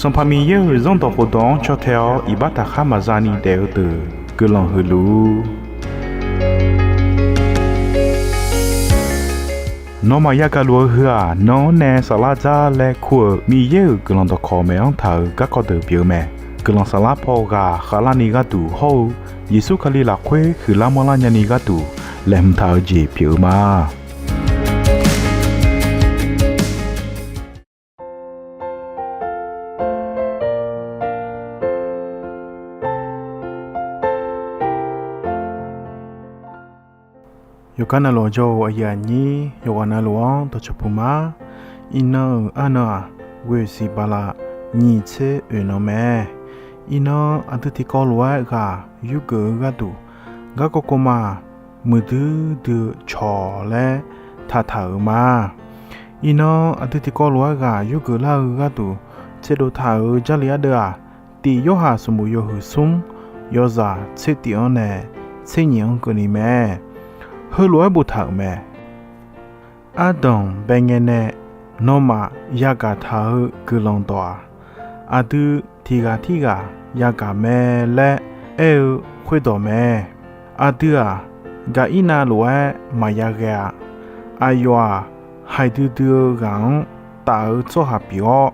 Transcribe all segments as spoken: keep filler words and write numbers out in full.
Sanqpaq Miqyaer-euq Zanrdawq khofdawq-anr caw tae-awr iqbax taqkhar maqza ni daef-eu deuq guiqlanq huiq luf-ur. Nawmaf yagaq luf-eu heu-aq, nan-anr nae saflar dzar laer kur-euq Miqyaer-euq guiqlanq dawqkawq maeq-anr taq-euq garkawv deuq pyeuf-eu mae. Guiqlanq saflar paw ghaq khavlarni gharduq hawr-eu Yeqsur Kali lafkhoer huiqlar manrlar nyani gharduq laeqhmq taq-eu jeq pyeuf-eu ma. Yawqgar navluf-anr jawr-eu aqyuif aqnyir, yawqghaq navluf-anr dawqcawq puq ma. Iqnan-euq arnan-aq, ghoeq siq bala nyiq tser oeq nan mae. Iqnan aqdui tiqkawv lof-aer ghaq yurgeuf-eu gharduq, garkawv kawv ma-aq, muiqdui dui-eu cawq laer taqtaq-euq ma. Iqnan aqdui tiqkawv lof-aer ghaq yurgeuf lar-eu gharduq tserdov taq-euq Jarlif ardeuv-aq, Tiq Yorhaq sanqbof yawhuiq smr, yawzaq tser tif-anr nae tser nyiq-anr keuvni mae. Heulof-aer boftaq-euq mae. Ardanq bae ngae nae nawmaf yagaq taq-eu guiqlanq dawq-aq, aqdui tiq ghaq tirghaq yagaq mae laer aer-eu khoerdawq mae. Aqdui-aq, Gaqirnav lof-aer maqya ghae-a. Aqyawf-aq, haiq duidui-eu ghaq-anr taf-eu tsawrhaq pyeuf-awr,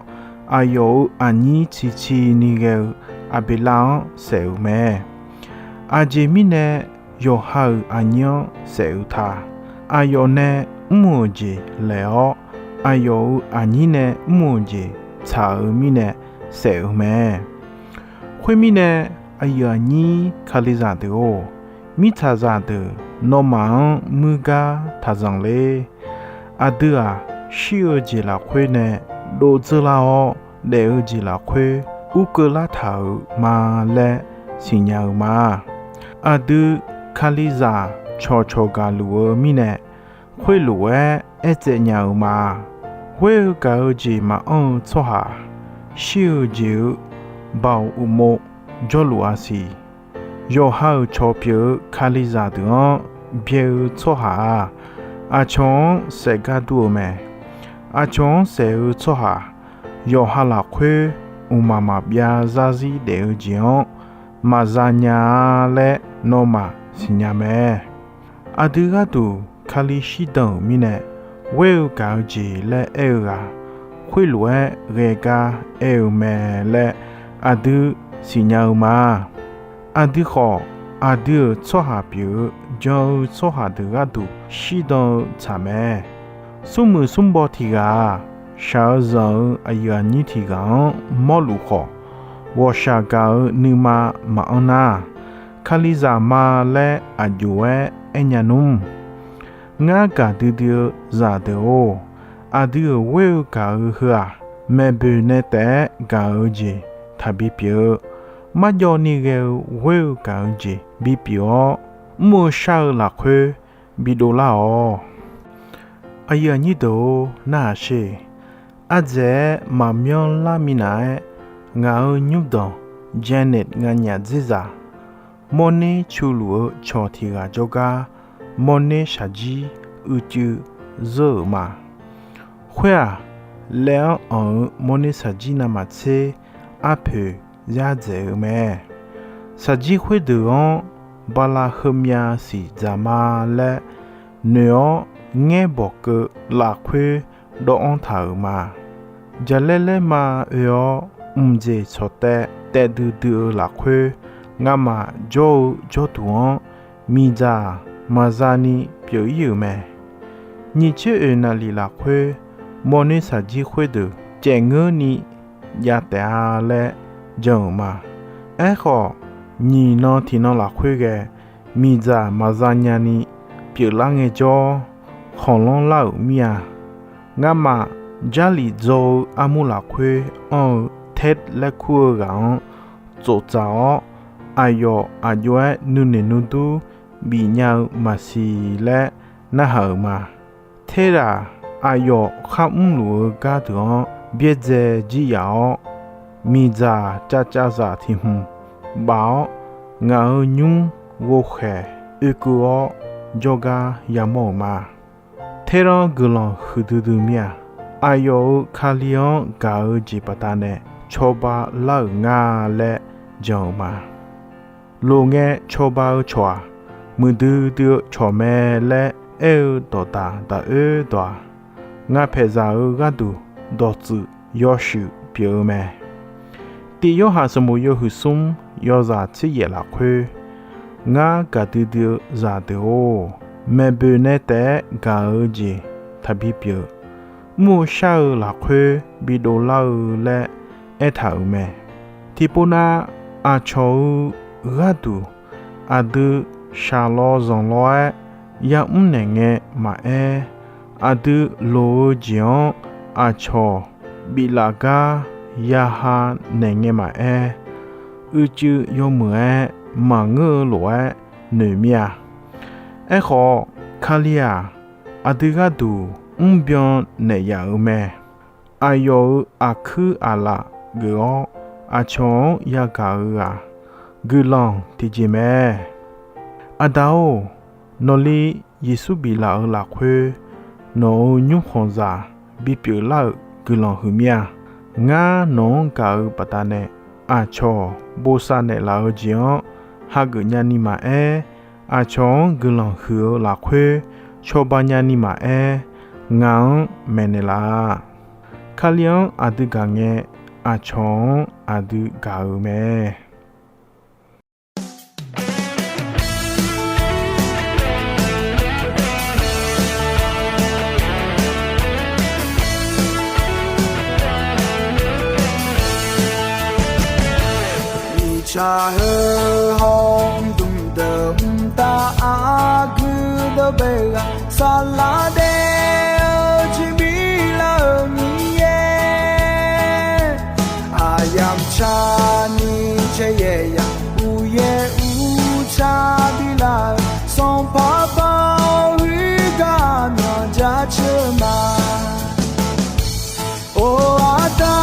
aqyawf-euq aqnyir ciqciq ni ghae-eu Aqbeqlav-anr saef-euq mae. Aqjeq mirnae yawqha-euq aqnyir-anr saef-eu ta. Aqyawf nae mr-euq jeq laeq-awr, aqyawf-euq aqnyir nae mr-euq jeq tsaq-eu mirnae saef-eu mae. Khoermirnae, aqyuif aqnyir Kalizaq deuq-or, mirtsaqzaq deuq nawmaf-anr muir gar taq zanqler. Aqdui-aq, shir-eu jeq lafkhoer nae dovdzeur lar-awr, daef-eu jeq lafkhoer ur keuvlar taq-euq ma laer siqnya-eu ma. Aqdui Kalizaq cawqcawq gaqluf-eu mirnae, khoerlof-aer aertsaev nya-eu ma. Ghoer-eu gaq-eu jeq maqanr-eu tsawrhaq, shir-eu jeq-eu baoq uqmov jawrluf-a siq. Yawqha-euq cawq pyeuf-eu Kalizaq deuq-anr byae-eu tsawrhaq-aq, aqcawq-anr saef gar dur-eu mae. Aqcawq-anr saef-eu tsawrhaq, yawqha lafkhoer mqmaq maqbyav zarzir daef-eu jeq-anr maqza nya-a laer nawmaf siqnya mae. Aqdui gharduq Kali shirdan-euq mirnae, ghoer-eu gaq-eu jeq laer aer-eu ghaq, khoerlof-aer ghae gar aer-eu mae laer aqdui siqnya-eu ma. Aqdui khawf, aqdui-euq tsawrhaq pyeuf-eu jan-eu tsawrhaq deuq gharduq shirdan-eu tsaq mae. Smrmuiq smrbaw tiq ghaq-aq, shaq-eu zanq-eu aqyuif aqnyir tiq ghaq-anr mawrluf khawf, ghawqshaq gaq-eu nuima maqanr nar, Kalizaq ma laer aqjox-aer aernya nmr. Ngar gaqdui dui-eu zaqdeuq-or, aqdui-euq ghoer-eu gaq-eu heu-aq, maeqboeq nae taef-aer gaq-eu jeq taqbi pyeuf-eu, marjawv ni ghae-eu ghoer-eu gaq-eu jeq bipyeuf-awr, mr-eu shar-eu lafkhoer bidov lar-awq. Aqyuif aqnyir deuq-or, narhaq sher. Ardzaeq-aer maqmyanr lar minav-aer, ngaq-euq nymrdanq Janet nganyaf dzerzaq, mawrner cu luf-eu cawq tiq ghaq jawrgar, mawrner shaqjir uicuiv zeur-euq ma. Khoer-aq, laev-anr anq-eu mawrner shaqjir navmaqtser arpoeq yar dzaeq-eu mae. Shaqjir khoerdeuq-anr bala heumyav siq dzaq ma laer noeq-awr, ngaer bawq keuv lafkhoer dawv-anr taq-euq ma. Jaqlaer laerma oe-awr, mqjeq tsawqtaev taev duidui-eu lafkhoer, ngamaf jawr-eu jawrduq-anr miqdzaq maqza ni pyeuf-ir-euq mae. Nyiq tser oeq naqlif lafkhoer, mawrner shaqjir khoerdeuq caef ngeurni jav taef-a laer jan-euq ma. Aerkhawf, nyiq nan tiq nan lafkhoer ghae, miqdzaq maqza nyani pyeuflar ngaejawr, khanqlanr lar-euq mir-a. Ngamaf Jarlif dzaw-eu armur lafkhoer anr-eu Ted laer kur-eu ghaq-anr tsoftsaf-awr, aqyawf aqjox-aer nuinoeq nuidur bifnya-eu maqsiq laer narhaq-euq ma. Terzaq aqyawf kharmr luf-eu gardeuq-anr byaerdzae jir yaf-awr, miqdzaq cavcavzaq tiq hmq baf-awr, ngaq-euq nymr ghovkhaeq oekeuv-awr jawrgar yamawr-euq ma. Terzaq guiqlanq huiqdui dui mir-a. Aqyawf-euq Kali-anr gaq-eu jeq baqdanae cawba lar-euq nga laer jan-eu ma. Lof ngae cawba-eu cawq-aq, muiqdui dui-eu cawq mae laer aer-eu dawqdaq daq oer dawq-aq, nga paeqzaq-eu gharduq dawqtsuif yawshuif pyeuf-eu mae. Tiv Yorhaq sanqbof yawhuiq smr yawzaq tser yaef lafkhoer, ngar gaqdui dui-eu zaqdeuq-or, maeqboeq nae taef-aer gaq-eu jeq taqbi pyeuf. Mr-eu shar-eu lafkhoer bidov lar-eu laer aertaq-euq mae. Tiqpov nav, aqcawq-eu gharduq aqdui shaqlawv zanqlawr-aer ya'mr naeq ngae maqaer, aqdui loq-eu jeq-anr aqcawq biflaf gar yaha naeq ngae maqaer, uicuiv yawmuiq-aer maqngeur-eu lof-aer noeq mir-a. Aerkhawf, Kali-aq, aqdui gharduq mrbyan naeq yaf-euq mae. Aqyawf-euq aqkuir aqlaf geuf-awr aqcawq-anr yagaq-eu ghaq guiqlanq tiqjeq mae. Aqda-or, nawqli Yeqsur biflaf-eu lafkhoer nawq-euq nymrkhanqzaq bipyeuf lar-euq guiqlanq huiq mir-a. Ngar nawq-anr gaq-eu baqdanae aqcawq bosav naeqlaf-eu jeq-anr hageuf nyani maqaer, aqcawq-anr guiqlanq huiq-eu lafkhoer cawba nyani maqaer, ngaq-anr maeqnaeq laf-a. Kali-anr aqdui gaq ngae, aqcawq-anr aqdui gaq-euq mae. Miqtsaq heu hawr mqdmq deuq mqtav aqgeu deuq bae ghaq saqlaq daef-eu jeq bi lar-euq Miqyaer. Aqyamq tsaqni caer yaeq yaq uqyaer uqtsaq bi lar-euq Sanqpaq Baoq-euq gar myawq jaceuq ma. Or, aqda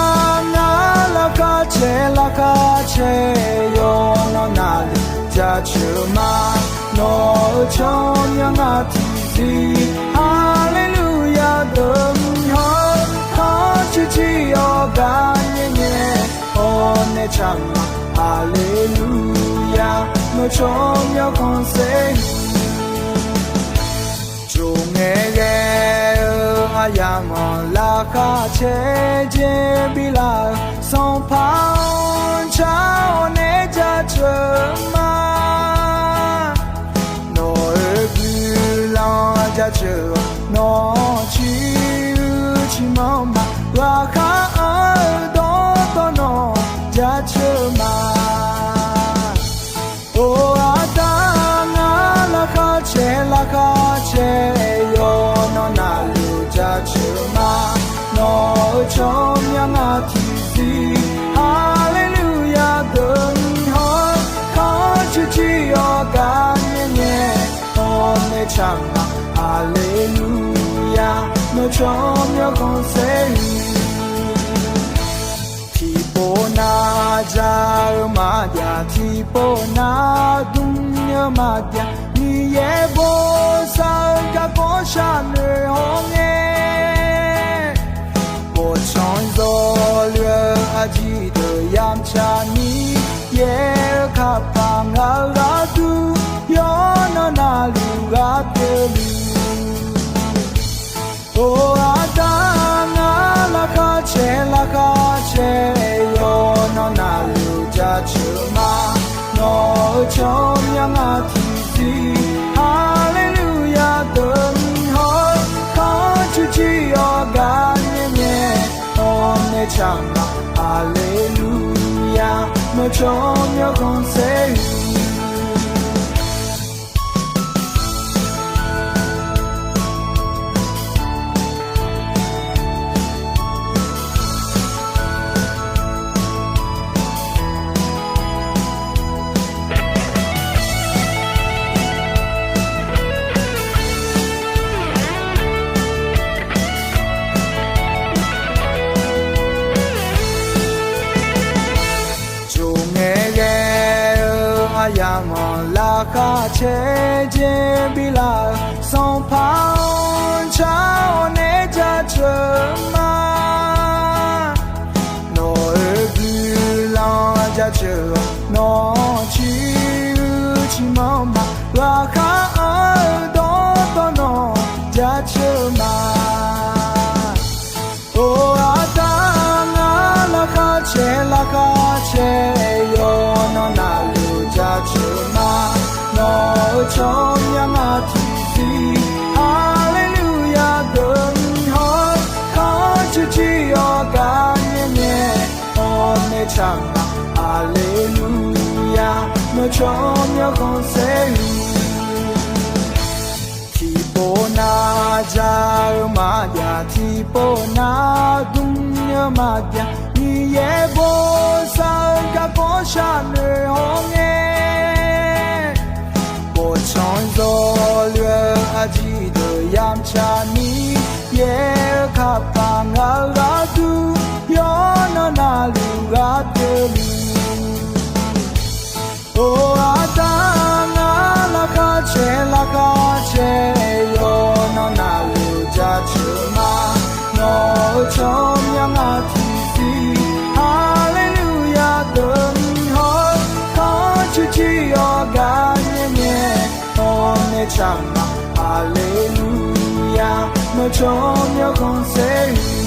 ngar laqkhaq caer laqkhaq caer yawqnan navluf jaceuq ma. Nawq-euq tsawrmyanr ngar tiqzir haleluya deuq mr hawr kharcuq jir-awr gar nyae nyae hawr nae tsaq ma. Haleluya, nawq-eu tsawrmyanr khanqsaer Tsov ngae ghae-eu aqyamq-anr laqkhaq caer jeq bi lar-euq Sanqpaq-anr car-awr nae jaceuq ma. Nawq-euq guiqlanq jaceuq-awq, nawq-anr ciq-eu ciqmanr ma. Ghaqkhav-anr-eu dawqtawvluf nawq jaceuq ma. Or, aqda ngar laqkhaq caer laqkhaq caer yawqnan navluf jaceuq ma. Nawq-eu tsawrmyanr ngar tiqzir haleluya deuq mr hawr kharcuq jir-awr gar nyae nyae hawr nae tsaq ma. Haleluya, nawq-eu tsawrmyanr khanqsaer-eu Tiqpov nav ja-eu maqjav, tiqpov nav dm-eu maqjav, Miqyaer bosav-eu garkawv sharnoeq hawr ngae, bawqtsanq zawluf-eu aqjeq deuq yamq tsaqni yaer-eu kapaq ngaq-eu gharduq yawqnan navluf ghaq pyeuf luf Or, aqda ngar laqkhaq caer laqkhaq caer yawqnan navluf jaceuq ma. Nawq-eu tsawrmyanr ngar tiqzir haleluya deuq mr hawr kharcuq jir-awr gar nyae nyae hawr nae tsaq ma. Haleluya, nawq-eu tsawrmyanr khanqsaer-eu Tsov ngae ghae-eu aqyamq-anr laqkhaq caer jeq bi lar-euq Sanqpaq-anr car-awr nae jaceuq ma. Nawq-euq jaceuq-awq. Nawq ciq uiq ciqmanr ma, ghaqkhav-anr-eu dawqtawv nawq jaceuq ma. Or, aqda ngar laqkhaq caer laqkhaq caer yawqnan navluf jaceuq ma. Nawq-euq tsawrmyanr ngar tiqsiq haleluya deuq-anr haw, kharcuq jir-awr gar nyae nyae-awr nae tsaq ma. Haleluya, nawq tsawrmyanr khanqsaer-eu tiqpov nar ja-eu maqjav, tiqpov nar dm-eu maqjav, Miqyaer bosav-eu garkawv sharnoeq-awr ngae, bawqtsanq zawluf-eu aqjeq deuq yamq tsaq Miqyaer-eu kapkaq ngaq-euq gharduq yawqnan navluf ghaq pyeufluf Or, aqda ngar laqkhaq caer laqkhaq caer yawqnan navluf jaceuq ma. Nawq-euq tsawrmyanr ngar tiqsiq haleluya deuq-anr haw, kharcuq jir-awr gar nyae nyae-awr nae tsaq ma. Haleluya, nawq tsawrmyanr khanqsaer-eu